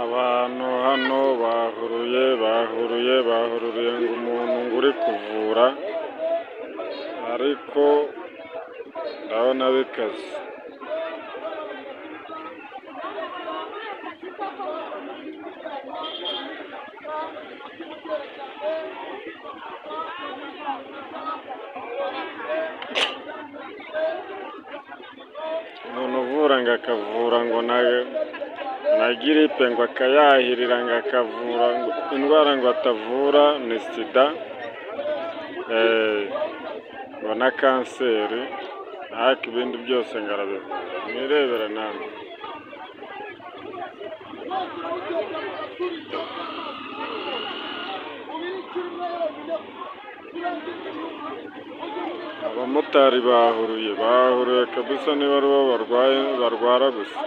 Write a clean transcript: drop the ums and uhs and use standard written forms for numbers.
Abantu hano bahuruye bahuruye bahururiye ngo umuntu ngo uri kuvura, ariko ndabona bikaze. Umuntu uvura ngo akavura ngo na giripe ngo akayahirira ngo akavura indwara ngo atavura ni sida ngo na kanseri, ariko ibindi byose ngo arabivura. Mwirebere namwe. Abamotari bahuruye bahuruye kabisa, niba ari bo barwaye barwara gusa.